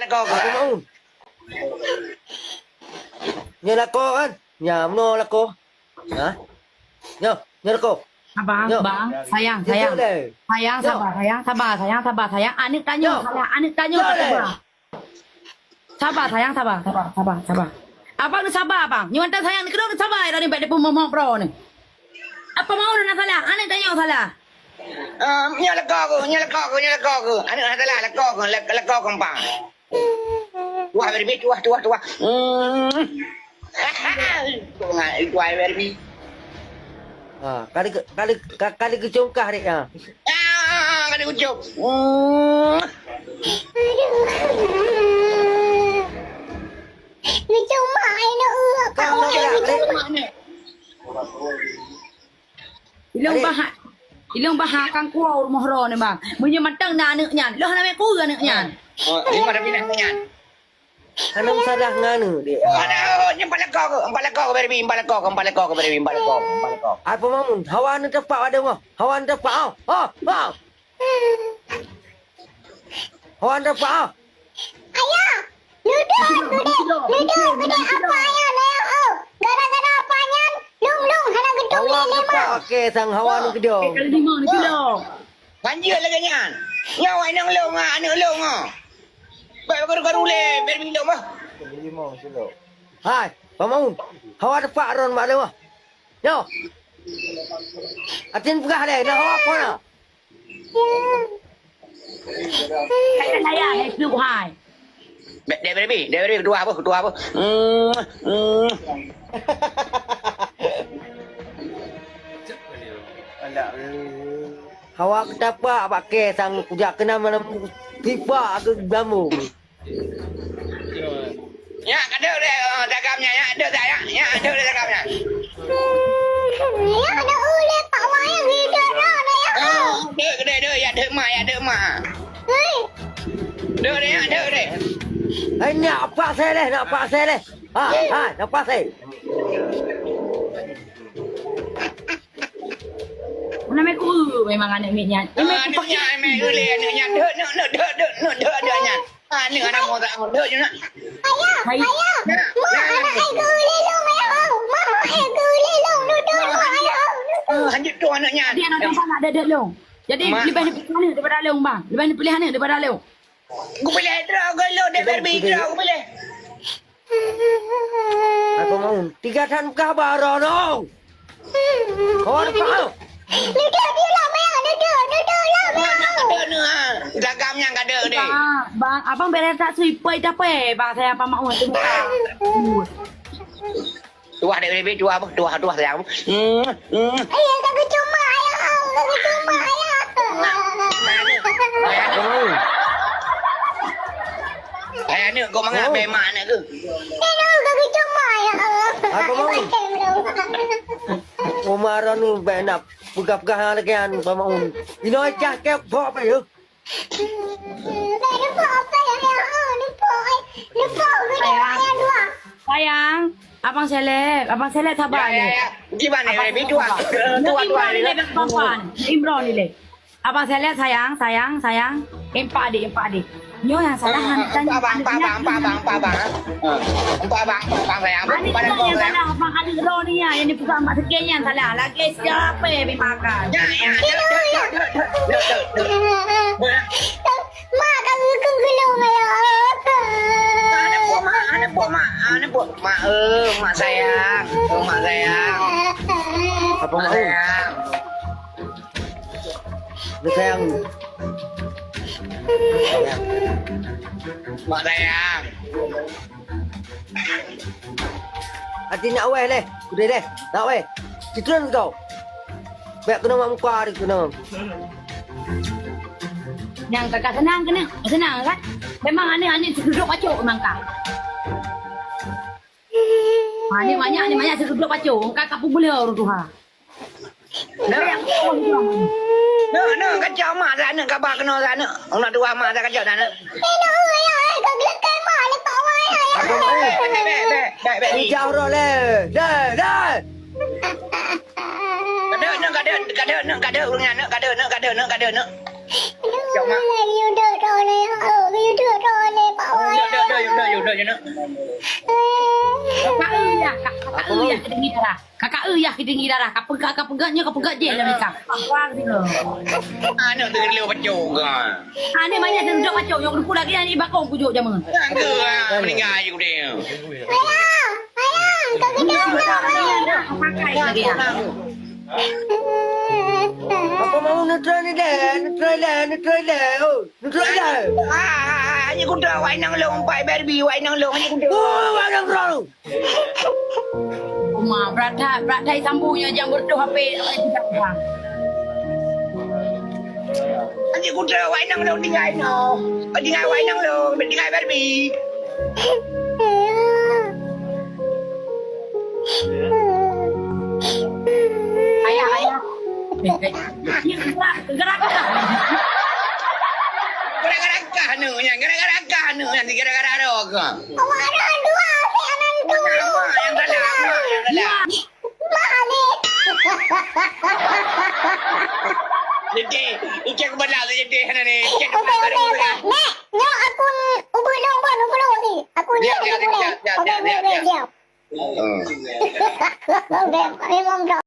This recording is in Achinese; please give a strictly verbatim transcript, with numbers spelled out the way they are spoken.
Lakoe keuh. Apa maun? Nyoe lakoe kan? Nya, meunoe lakoe. Ha? Nyoe, nyoe lakoe. Abang, nyoe. Bang, sayang, nyoe sayang. Sayang, nyoe. Sabar, sayang, sabar, sayang, sabar, sayang. Aneuk tanyoe salah, aneuk tanyoe salah. Sabar, sayang, sabar, sabar, sabar, sabar. Abang ni sabar, abang. Nyoe mantong sayang ni keudroe sabar, dah ni bak depan momok bro ni. Apa maun na salah? Aneuk tanyoe salah. Ah, nyoe lakoe keuh, nyoe lakoe keuh, nyoe lakoe keuh. Aneuk hana salah, lakoe keuh, lak-, lakoe keuh, Bang. Tuah, Berbi, tuah, tuah, tuah. Hmm. Tuah, Berbi. Ha, kali ke, kali, ka-, kali keucongkah dek, ha. Ah, kali keucong. Hmm. Lucu mak, ayo nak urut. Kau nak gerak, Dek? Ilong bahak, ilong bahak kang kuah rumoh ro ni, Bang. Meunyoe mantong na aneuk nyan, loh na mé ku aneuk nyan. Oh, ini pada pindah aneuk nyan. Hana meusalah ngon aneuk, Dek. Ada, oh, nyang empat lekor ke? Empat lekor ke, Barbie? Empat lekor ke? Empat lekor ke, Barbie? Empat lekor, empat lekor. Apa mamun? Hawa aneuk tepak pada Allah. Hawa aneuk tepak, oh. Oh, oh. Hawa aneuk tepak, oh. Ayah, nudoh aku deh, nudoh aku deh apa ayah nayang oh. Gara-gara apa nyan, lung-lung hana gedong lé lé mah. Oke, sang hawa ni gedong. Kali lima ni gedong. Ganjil lagèe nyan. Nyoe inong lôn, ah, aneuk lôn, ah. Bèk karu-karu lé, bèk minong bah. Hai, Pak Maun. Hawa tepak ron bak lôn, ah. Nyoe. Atin peugah lé, na hawa apa na? Hai, hai, hai, hai, hai. Dek, dek, dek, dek, dek, ketua apa, ketua apa? Hmm, hmm. Hawa keutapak bak kèe sang kujak keunan malam tiba ke gambung. Ya, ka deuh deh, oh, tagam nyan, ya, deuh dah, ya. Ya, deuh deh tagam nyan. Ya, ada uleh Pak Wai yang hidup dah, dah, ya. Oh, deuh, deuh, deuh, ya, deuh mak, ya, deuh mak. Hei. Deuh deh, ya, deuh deh. Hai, nak paksa deh, nak paksa deh. Ha, ha, nak paksa. Mana meh ku memang aneuk miet nyan. Eh, meh ku pakai. Aneuk nyan, meh uleh aneuk nyan. Deuh, deuh, deuh, deuh, deuh, deuh, deuh nyan. Aneuk anak mosak, deuh je nak. Ayah, ayah. Mak, anak ai keu uleh lôn, ayah. Mak, ai keu uleh lôn. Deuh, deuh, deuh, ayah. Deuh, deuh. Lanjut tu aneuk nyan. Dia nak tempat nak deuh, deuh lôn. Jadi, leubeh dipilih aneuk daripada lôn, bang. Leubeh dipilih aneuk daripada lôn. Kupiléh droe keu lôn, dek Barbie, droe kupiléh. Aku mau tiga tan kah barono. Kau ada kau. Duduk, duduk lah, Mayang. Duduk, duduk lah, Mayang. Duduk ni, ha. Gagam nyang ka duduk ni. Bang, bang, abang beres tak sui poi tapé, bang, saya apa mau tunggu. Tuah dek baby, tuah apa? Tuah, tuah sayang. Hmm, hmm. Ayah, ka geucuma, ayah. Ka geucuma, ayah. Ayah aneuk, kok mangat bèe mak aneuk keuh? Ayah, ka geucuma, ayah. Apa mau? Umar anu bèk nak peugah-peugah lagèe nyan, Pak Maun. Inoe cah kèk bok apa ya? Sayang, sayang, abang seleb, abang seleb sabar. Ya, ya, ya. Gimana, Baby? Tuan, tuan, tuan, Imran tuan, ni, Baby. Imran ni, Le. Abang seleb, sayang, sayang, sayang. Empat adik, empat adik. Nyoe nyang salah, ah, aneuk tanyoe, empat abang, aneuk tanyoe. Empat abang, empat abang, empat abang, sayang. Aneuk tanyoe nyang salah, abang aneuk droe ni, nyang dipeugah mak seukeh nyan salah. Lagèe siapa yang makan? Ya, ya, ya, ya, ya, ya, ya, ya. Mak, ka geukheun geulong, ya. Aneuk puak, Mak, aneuk puak, Mak, aneuk puak, Mak, eh, Mak sayang, eh, Mak sayang. Apa, Mak, Mak sayang? Mak sayang. Mak sayang. Hati nak weh leh, kudeh leh, nak weh. Citron kau. Bèk keunoe mak muka hari keunoe. Nyang kakak senang keunoe, senang kan? Memang aneuk-aneuk sigeudrop pacok memang ka. Aneuk manyak, aneuk manyak sigeudrop pacok, ka kapeubuleue ureueng tuha. Nah. Nah, nah, kacau mak sa aneuk, kaba keunoe sa aneuk. Aneuk tuha mak sa kacau sa aneuk. Bèk, bèk, bèk, bèk, bèk. Ijah uroe lé. Deh, deh. Kadeuh, neuk, kadeuh, kadeuh, neuk, kadeuh, ureueng nyan, neuk, kadeuh, neuk, kadeuh, neuk, kadeuh, neuk. Cok mak. Lagi udut droe lé, oh, lagi udut droe lé, Pak Wai. Kakak eu yah, kak, kakak eu yah keudingi darah. Kakak eu yah keudingi darah. Kapeugah, kapeugah nyoe, kapeugah jih lam ikam. Wah, gitu. Aneuk teugeuleu pacok kan. Aneuk banyak teugeuleu pacok, nyok lupa lagi aneuk bakong kujok jameun. Enggak, meninggal aja udah. Ayah, ayah, kau kena pakai lagi ya. Apa mau neutral ni deh? Neutral deh, neutral deh. Oh. Betul tak? Ah, hanya kuda wai nang long, Pak Barbie, wai nang long, hanya kuda. Oh, wai nang long. Uma, brat that, brat that sambung ya, jangan bertuh H P. Hanya kuda wai nang long tinggai no. Tinggai wai nang long, tinggai Barbie. Ayah, ayah. Gerak, gerak. Gara-gara kah aneuk nyan, gara-gara kah aneuk nyan, gara-gara roh kah? Awak ada dua, si anak tu. Mak yang galak, mak yang galak. Mak ni. Jadi, icek kepala tu jadi aneuk ni, icek kepala tu. Nek, nyoe akun ubeuloe, ubeuloe ni. Akun dia, dia, dia, dia, dia, dia, dia. Okey, okey, okey, siap. Hmm. Okey, memang dah.